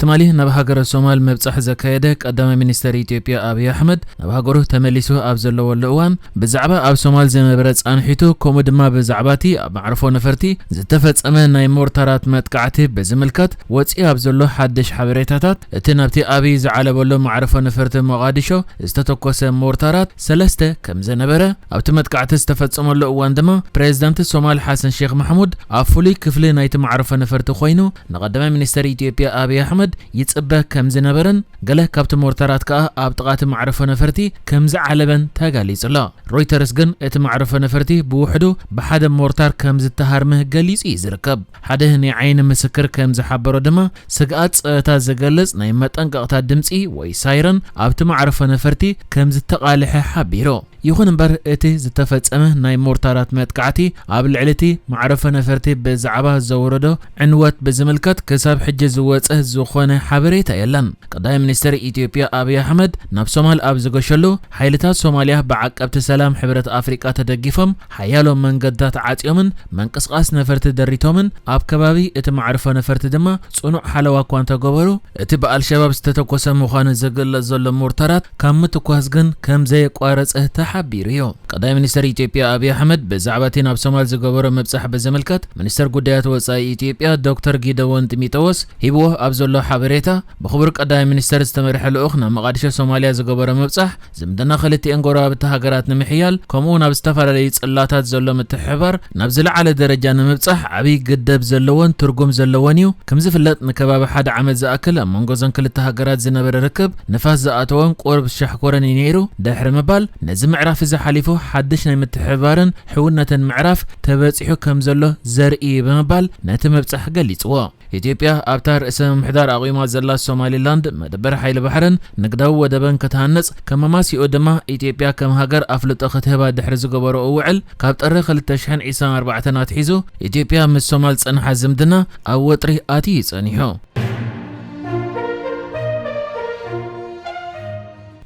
ትማሊ ናብ ሃገረ ሶማል ምብጻሕ ዘካየደ ቀዳማይ ሚኒስተር ኢትዮጵያ ኣብይ ኣሕመድ፣ ናብ ሃገሩ ተመሊሱ ኣብ ዘለወሉ እዋን፣ ብዛዕባ ኣብ ሶማል ዝነበረ ጻንሒቱ፣ ከምኡ ድማ ብዛዕባ እቲ ኣብ መዕርፎ ነፈርቲ ዝተፈጸመ ናይ ሞርታራት መጥቃዕቲ ብዝምልከት ወጺኡ ኣብ ዘሎ ሓድሽ ሓበሬታታት፣ እቲ ናብቲ ኣብይ ዝዓለበሉ መዕርፎ ነፈርቲ ሞቓዲሾ ዝተተኮሰ ሞርታራት ሰለስተ ከም ዝነበረ፣ ኣብቲ መጥቃዕቲ ዝተፈጸመሉ እዋን ድማ ፕሬዝዳንት ሶማል ሓሰን ሼክ ማሕሙድ ኣብ ፍሉይ ክፍሊ ናይቲ መዕርፎ ነፈርቲ ኮይኑ፣ ንቐዳማይ ሚኒስተር ኢትዮጵያ ኣብይ ኣሕመድ ይጽበ ከም ዝነበረን፣ ገለ ካብቲ ሞርታራት ከኣ ኣብ ጥቓ እቲ መዕርፎ ነፈርቲ ከም ዝዓለበን ተገሊጹ ኣሎ። ሮይተርስ ግን እቲ መዕርፎ ነፈርቲ ብውሕዱ ብሓደ ሞርታር ከም ዝተሃርመ ገሊጹ እዩ ዝርከብ። ሓደ ናይ ዓይኒ ምስክር ከም ዝሓበሮ ድማ፣ ስግኣት ጸጥታ ዝገልጽ ናይ መጠንቀቕታ ድምጺ ወይ ሳይረን ኣብቲ መዕርፎ ነፈርቲ ከም ዝተቓልሐ ሓቢሩ። ይኹን እምበር፣ እቲ ዝተፈጸመ ናይ ሞርታራት መጥቃዕቲ ኣብ ልዕሊ እቲ መዕረፎ ነፈርቲ ብዛዕባ ዘውረዶ ዕንወት ብዝምልከት ክሳብ ሕጂ ዝወጸ ዝኾነ ሓበሬታ የለን። ቀዳማይ ሚኒስተር ኢትዮጵያ ኣብይ ኣሕመድ ናብ ሶማል ኣብ ዝገሸሉ፣ ሓይልታት ሶማልያ ብዓቀብቲ ሰላም ሕብረት ኣፍሪቃ ተደጊፎም ሓያሎ መንገድታት ዓጽዮምን ምንቅስቓስ ነፈርቲ ደሪቶምን፣ ኣብ ከባቢ እቲ መዕርፎ ነፈርቲ ድማ ጽኑዕ ሓለዋ እኳ እንተገበሩ፣ እቲ ብኣልሸባብ ዝተተኮሰ ምዃኑ ዝግለጽ ዘሎ ሞርታራት ካብ ምትኳስ ግን ከም ዘየቋረጸ ተሓቢሩ እዩ። ቀዳማይ ሚኒስተር ኢትዮጵያ ኣብይ ኣሕመድ ብዛዕባ እቲ ናብ ሶማል ዝገበሮ ምብጻሕ ብዝምልከት፣ ሚኒስተር ጉዳያት ወጻኢ ኢትዮጵያ ዶክተር ጊደዎን ጢሞቴዎስ ሂብዎ ኣብ ዘሎ ሓበሬታ፣ ብኽቡር ቀዳማይ ሚኒስተር ዝተመርሐ ልኡኽ ናብ መቓዲሾ ሶማልያ ዝገበሮ ምብጻሕ፣ ዝምድና ክልቲኤን ጎረባብቲ ሃገራት ንምሕያል፣ ከምኡ እውን ኣብ ዝተፈላለዩ ጽላታት ዘሎ ምትሕብባር ናብ ዝለዓለ ደረጃ ንምብጻሕ ዓብዪ ግደብ ዘለዎን ትርጉም ዘለዎን እዩ። ከም ዝፍለጥ፣ ንከባቢ ሓደ ዓመት ዝኣክል ኣብ መንጎ እዘን ክልተ ሃገራት ዝነበረ ርክብ ንፋስ ዝኣተዎን ቁሩብ ዝሻሕኮረን እዩ ነይሩ፣ ድሕሪ ምባል፣ ነዚ ምዕራፍ እዚ ሓሊፉ ሓድሽ ናይ ምትሕብባርን ሕውነትን ምዕራፍ ተበጺሑ ከም ዘሎ ዘርኢ እዩ ብምባል ነቲ ምብጻሕ ገሊጽዎ። ኢትዮጵያ ኣብታ ርእሰ ምምሕዳር ኣቑማ ዘላ ሶማሊላንድ መደበር ሓይሊ ባሕርን ንግዳዊ ወደብን ክትሃንጽ፣ ከም መማሲኡ ድማ ኢትዮጵያ ከም ሃገር ኣፍልጦ ክትህባ ድሕሪ ዝገበረኦ ውዕል፣ ካብ ጥሪ ክልተ ሽሕን ዕስራን ኣርባዕተን ኣትሒዙ፣ ኢትዮጵያ ምስ ሶማል ዝጸንሓ ዝምድና ኣብ ወጥሪ ኣትዩ ጸኒሑ።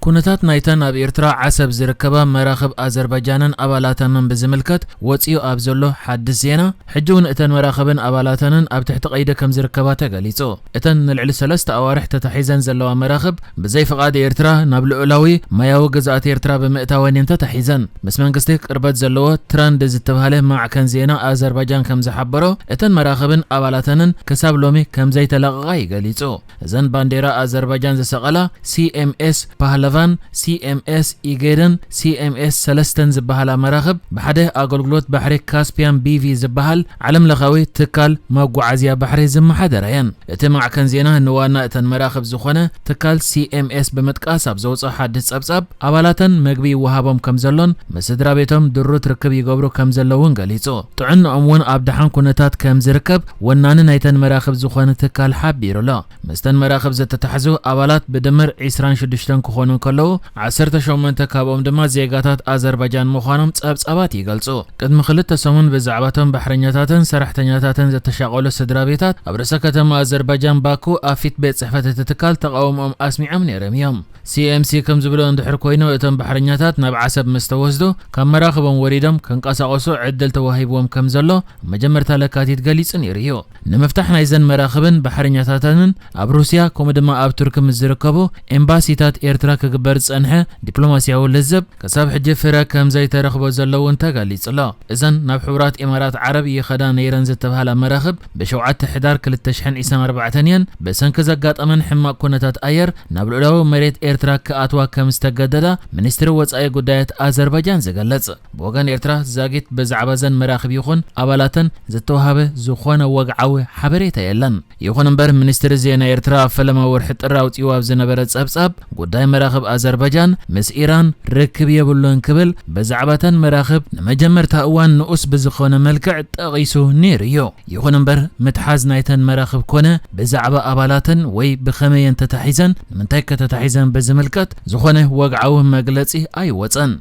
ኩነታት ናይተን ኣብ ኤርትራ ዓሰብ ዝርከባ መራኽብ ኣዘርባጃንን ኣባላተንን ብዝምልከት ወጺኡ ኣብ ዘሎ ሓድሽ ዜና፣ ሕጂ እውን እተን መራኽብን ኣባላተንን ኣብ ትሕቲ ቀይዲ ከም ዝርከባ ተገሊጹ። እተን ንልዕሊ ሰለስተ ኣዋርሕ ተታሒዘን ዘለዋ መራኽብ፣ ብዘይ ፍቓድ ኤርትራ ናብ ልኡላዊ ማያዊ ግዝኣት ኤርትራ ብምእታወን እየን ተታሒዘን። ምስ መንግስቲ ቅርበት ዘለዎ ትራንድ ዝተባህለ ማዕከን ዜና ኣዘርባጃን ከም ዝሓበሮ፣ እተን መራኽብን ኣባላተንን ክሳብ ሎሚ ከም ዘይተለቐቓ እዩ ገሊጹ። እዘን ባንዴራ ኣዘርባጃን ዝሰቐላ ሲ ኤም ኤስ ፓህለቫን፣ ሲ ኤም ኤስ ኢጌደን፣ ሲ ኤም ኤስ ሰለስተን ዝበሃላ መራኽብ፣ ብሓደ ኣገልግሎት ባሕሪ ካስፒያን ቢ ቪ ዝበሃል ዓለምለኻዊ ትካል መጓዓዝያ ባሕሪ ዝመሓደራ እየን። እቲ ማዕከን ዜና ንዋና እተን መራኽብ ዝኾነ ትካል ሲ ኤም ኤስ ብምጥቃስ ኣብ ዘውፅኦ ሓድሽ ጸብጻብ፣ ኣባላተን መግቢ ይወሃቦም ከም ዘሎን ምስ ስድራ ቤቶም ድሩት ርክብ ይገብሩ ከም ዘለውን ገሊጹ። ጥዕንኦም እውን ኣብ ደሓን ኩነታት ከም ዝርከብ ወናኒ ናይተን መራኽብ ዝኾነ ትካል ሓቢሩ ኣሎ። ምስተን መራኽብ ዝተታሕዙ ኣባላት ብድምር ዕስራን ሽዱሽተን ክኾኑ እንከለዉ፣ ዓሰርተ ሸሞንተ ካብኦም ድማ ዜጋታት ኣዘርባጃን ምዃኖም ጸብጻባት ይገልጹ። ቅድሚ ክልተ ሰሙን ብዛዕባቶም ባሕረኛታትን ሰራሕተኛታትን ዝተሻቐሉ ስድራ ቤታት ኣብ ርእሰ ከተማ ኣዘርባጃን ባኩ ኣብ ፊት ቤት ጽሕፈት እቲ ትካል ተቓውሞኦም ኣስሚዖም ነይሮም እዮም። ሲ ኤም ሲ ከም ዝብሎ እንድሕር ኮይኑ፣ እቶም ባሕረኛታት ናብ ዓሰብ ምስ ተወስዱ፣ ካብ መራኽቦም ወሪዶም ከንቀሳቐሱ ዕድል ተዋሂብዎም ከም ዘሎ መጀመርታ ለካቲት ገሊጹ ነይሩ እዩ። ንምፍታሕ ናይዘን መራኽብን ባሕረኛታተንን ኣብ ሩስያ ከምኡ ድማ ኣብ ቱርኪ ምስ ዝርከቡ ኤምባሲታት ኤርትራ ክግበር ዝጸንሐ ዲፕሎማስያዊ ልዝብ ክሳብ ሕጂ ፍረ ከም ዘይተረኽቦ ዘሎ እውን ተገሊጹ ኣሎ። እዘን ናብ ሕቡራት ኢማራት ዓረብ ይኸዳ ነይረን ዝተባህላ መራኽብ ብሸውዓተ ሕዳር ክልተ ሽሕን ዕስራን ኣርባዕተን እየን ብሰንኪ ዘጋጠመን ሕማቕ ኩነታት ኣየር ናብ ልኡላዊ መሬት ኤርትራ ክኣትዋ ከም ዝተገደዳ ሚኒስትሪ ወጻኢ ጉዳያት ኣዘርባጃን ዝገልጽ። ብወገን ኤርትራ ዛጊት ብዛዕባ እዘን መራኽብ ይኹን ኣባላተን ዝተዋህበ ዝኾነ ወግዓዊ ሓበሬታ የለን። ይኹን እምበር፣ ሚኒስትሪ ዜና ኤርትራ ኣብ ፈለማ ወርሒ ጥሪ ኣውጺኡ ኣብ ዝነበረ ጸብጻብ፣ ጉዳይ መራኽብ ኣዘርባጃን ምስ ኢራን ርክብ የብሉን ክብል ብዛዕባ እተን መራኽብ ንመጀመርታ እዋን ንኡስ ብዝኾነ መልክዕ ጠቒሱ ነይሩ እዩ። ይኹን እምበር፣ ምትሓዝ ናይተን መራኽብ ኮነ ብዛዕባ ኣባላተን ወይ ብኸመይ እየን ተታሒዘን፣ ንምንታይ ከ ተታሒዘን ብዝምልከት ዝኾነ ወግዓዊ መግለጺ ኣይወጸን።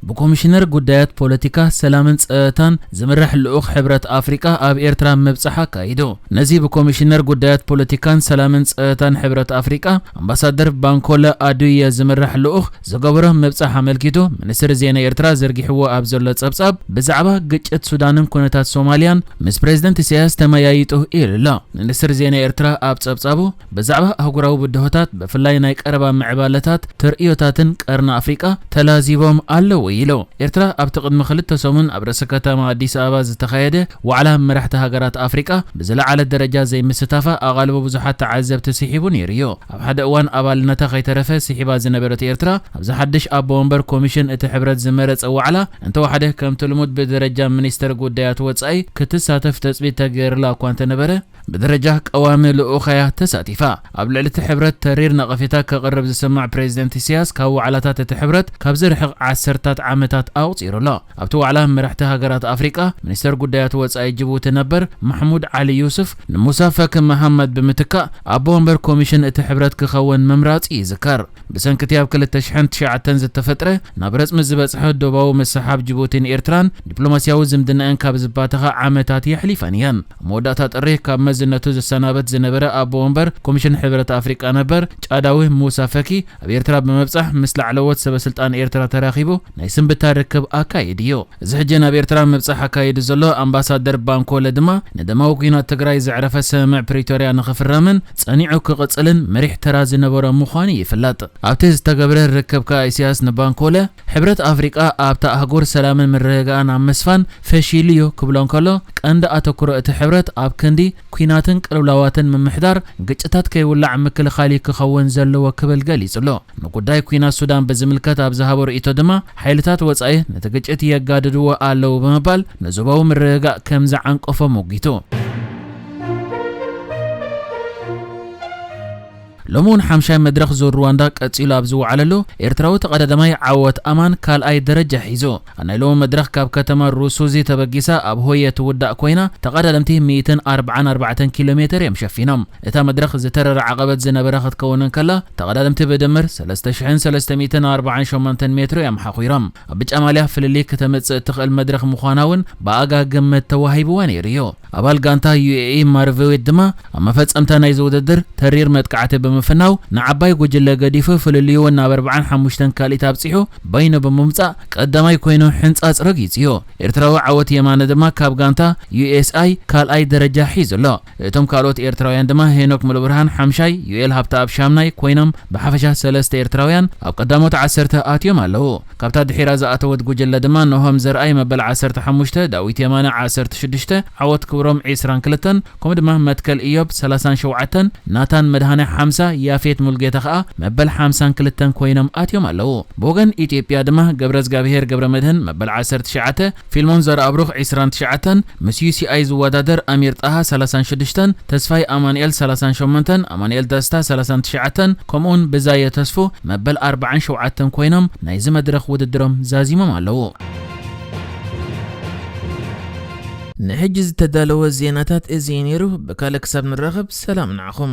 ብኮሚሽነር ጉዳያት ፖለቲካ፣ ሰላምን ጸጥታን ዝምራሕ ልኡኽ ሕብረት ኣፍሪቃ ኣብ ኤርትራ ምብጻሕ ኣካይዱ። ነዚ ብኮሚሽነር ጉዳያት ፖለቲካን ሰላምን ጸጥታን ሕብረት ኣፍሪቃ ኣምባሳደር ባንኮለ ኣዱየ ዝምራሕ ልኡኽ ዝገበሮ ምብጻሕ ኣመልኪቱ፣ ሚኒስትሪ ዜና ኤርትራ ዘርጊሕዎ ኣብ ዘሎ ጸብጻብ፣ ብዛዕባ ግጭት ሱዳንን ኩነታት ሶማልያን ምስ ፕሬዝደንት ኢሳያስ ተመያይጡ ኢሉ ኣሎ። ሚኒስትሪ ዜና ኤርትራ ኣብ ጸብጻቡ፣ ብዛዕባ ኣህጉራዊ ብድሆታት፣ ብፍላይ ናይ ቀረባ ምዕባለታት፣ ተርእዮታትን ቀርኒ ኣፍሪቃ ተላዚቦም ኣለዉ ኢሉ። ኤርትራ ኣብቲ ቅድሚ ክልተ ሰሙን ኣብ ርእሲ ከተማ ኣዲስ ኣበባ ዝተኻየደ ዋዕላ መራሕቲ ሃገራት ኣፍሪቃ ብዝለዓለ ደረጃ ዘይምስታፋ ኣቓልቦ ብዙሓት ተዓዘብቲ ስሒቡ ነይሩ እዩ። ኣብ ሓደ እዋን ኣባልነታ ከይተረፈ ስሒባ ዝነበረት ኤርትራ፣ ኣብዚ ሓድሽ ኣቦ ወንበር ኮሚሽን እቲ ሕብረት ዝመረጸ ዋዕላ እንተወሓደ ከምቲ ልሙድ ብደረጃ ሚኒስተር ጉዳያት ወጻኢ ክትሳተፍ ተጽቢት ተገይርላ እኳ እንተነበረ፣ ብደረጃ ቀዋሚ ልኡኻያ ተሳቲፋ። ኣብ ልዕሊ እቲ ሕብረት ተሪር ነቐፌታ ከቕርብ ዝሰማዕ ፕሬዚደንት ኢሳያስ፣ ካብ ዋዕላታት እቲ ሕብረት ካብ ዝርሕቕ ዓሰርታት ዓመታት ኣቑጺሩ ኣሎ። ኣብቲ ዋዕላ መራሕቲ ሃገራት ኣፍሪቃ፣ ሚኒስተር ጉዳያት ወጻኢ ጅቡቲ ነበር ማሕሙድ ዓሊ ዩሱፍ ንሙሳ ፈኪ መሃመድ ብምትካእ ኣቦ ወንበር ኮሚሽን እቲ ሕብረት ክኸውን ምምራጹ ይዝከር። ብሰንኪ እቲ ኣብ ክልተ ሽሕን ትሽዓተን ዝተፈጥረ ናብ ረጽሚ ዝበጽሐ ዶባዊ ምስሕሓብ ጅቡቲን ኤርትራን፣ ዲፕሎማስያዊ ዝምድናኣን ካብ ዝባተኻ ዓመታት የሕሊፈን እየን። ኣብ መወዳእታ ጥሪ ካብ መዝነቱ ዝሰናበት ዝነበረ ኣቦ ወንበር ኮሚሽን ሕብረት ኣፍሪቃ ነበር ጫዳዊ ሙሳ ፈኪ ኣብ ኤርትራ ብምብጻሕ ምስ ላዕለዎት ሰበ ስልጣን ኤርትራ ተራኺቡ ናይ ስንብታ ርክብ ኣካይዱ እዩ። እዚ ሕጂ ናብ ኤርትራ ምብጻሕ ኣካይዱ ዘሎ ኣምባሳደር ባንኮለ ድማ ንደማዊ ኲናት ትግራይ ዘዕረፈ ስምምዕ ፕሪቶርያ ንኽፍረምን ጸኒዑ ክቕጽልን መሪሕ ተራ ዝነበሮ ምዃኑ ይፍለጥ። ኣብቲ ዝተገብረ ርክብ ከኣ ኢሳያስ ንባንኮለ፣ ሕብረት ኣፍሪቃ ኣብታ ኣህጉር ሰላምን ምርግጋእን ኣብ ምስፋን ፈሺሉ እዩ ክብሎ እንከሎ፣ ቀንዲ ኣተኩሮ እቲ ሕብረት ኣብ ክንዲ ኲናትን ቅልውላዋትን ምምሕዳር፣ ግጭታት ከይውላዕ ምክልኻል እዩ ክኸውን ዘለዎ ክብል ገሊጹ ኣሎ። ንጉዳይ ኲናት ሱዳን ብዝምልከት ኣብ ዝሃቦ ርእይቶ ድማ፣ ሓይልታት ወጻኢ ነቲ ግጭት የጋድድዎ ኣለዉ ብምባል፣ ንዞባዊ ምርግጋእ ከም ዝዓንቀፎ ሞጊቱ። ሎሚ እውን ሓምሻይ መድረኽ ዙር ሩዋንዳ ቀጺሉ ኣብ ዝወዓለሉ፣ ኤርትራዊ ተቐዳዳማይ ዓወት ኣማን ካልኣይ ደረጃ ሒዙ። ኣብ ናይ ሎሚ መድረኽ ካብ ከተማ ሩሱዚ ተበጊሳ ኣብ ሆየ ትውዳእ ኮይና፣ ተቐዳደምቲ ሚእትን ኣርባዓን ኣርባዕተን ኪሎ ሜትር እዮም ሸፊኖም። እታ መድረኽ ዝተረረ ዓቐበት ዝነበራ ክትከውን እንከላ፣ ተቐዳደምቲ ብድምር ሰለስተ ሽሕን ሰለስተ ሚእትን ኣርባዓን ሸሞንተን ሜትሮ እዮም ሓኺሮም። ኣብ ብጫ ማልያ ፍልልይ ክተምጽእ እትኽእል መድረኽ ምዃና እውን ብኣጋ ግምት ተዋሂብዋ ነይሩ እዩ። ኣባል ጋንታ ዩ ኤ ኢ ማርቨዌት ድማ ኣብ መፈጸምታ ናይዚ ውድድር ተሪር መጥቃዕቲ ብምፍናው፣ ንዓባይ ጉጅለ ገዲፉ ፍልልዩ እውን ናብ ኣርባዓን ሓሙሽተን ካልኢት ኣብጺሑ በይኑ ብምምጻእ ቀዳማይ ኮይኑ ሕንጻጽ ረጊጹ እዩ። ኤርትራዊ ዓወት የማነ ድማ ካብ ጋንታ ዩ ኤስ ኣይ ካልኣይ ደረጃ ሒዙ ኣሎ። እቶም ካልኦት ኤርትራውያን ድማ ሄኖክ ሙሉብርሃን ሓምሻይ፣ ዩኤል ሃብተኣብ ሻምናይ ኮይኖም ብሓፈሻ ሰለስተ ኤርትራውያን ኣብ ቀዳሞት ዓሰርተ ኣትዮም ኣለዉ። ካብታ ድሒራ ዝኣተወት ጉጅለ ድማ ኖሆም ዘርኣይ መበል ዓሰርተ ሓሙሽተ፣ ዳዊት የማነ ዓሰርተ ሽዱሽተ፣ ዓወት ክብሮም ዒስራን ክልተን፣ ከምኡ ድማ መትከል ኢዮብ ሰላሳን ሸውዓተን፣ ናታን መድሃነ ሓምሳ፣ ያፌት ሙልጌታ ከኣ መበል ሓምሳን ክልተን ኮይኖም ኣትዮም ኣለዉ። ብወገን ኢትዮጵያ ድማ ገብረዝጋብሄር ገብረመድህን መበል ዓሰርተ ትሽዓተ፣ ፊልሞን ዘርኣብሩኽ ዒስራን ትሽዓተን፣ ምስ ዩ ሲ ኣይ ዝወዳደር ኣሚር ጣሃ ሰላሳን ሽዱሽተን፣ ተስፋይ ኣማኑኤል ሰላሳን ሸሞንተን፣ ኣማኑኤል ደስታ ሰላሳን ትሽዓተን፣ ከምኡውን ብዛየ ተስፉ መበል ኣርባዓን ሸውዓተን ኮይኖም ናይዚ መድረኽ ውድድሮም ዛዚሞም ኣለዉ። ንሕጂ ዝተዳለወ ዜናታት እዚ እዩ ነይሩ። ብካልእ ክሳብ ንራኸብ ሰላም ንዓኹም።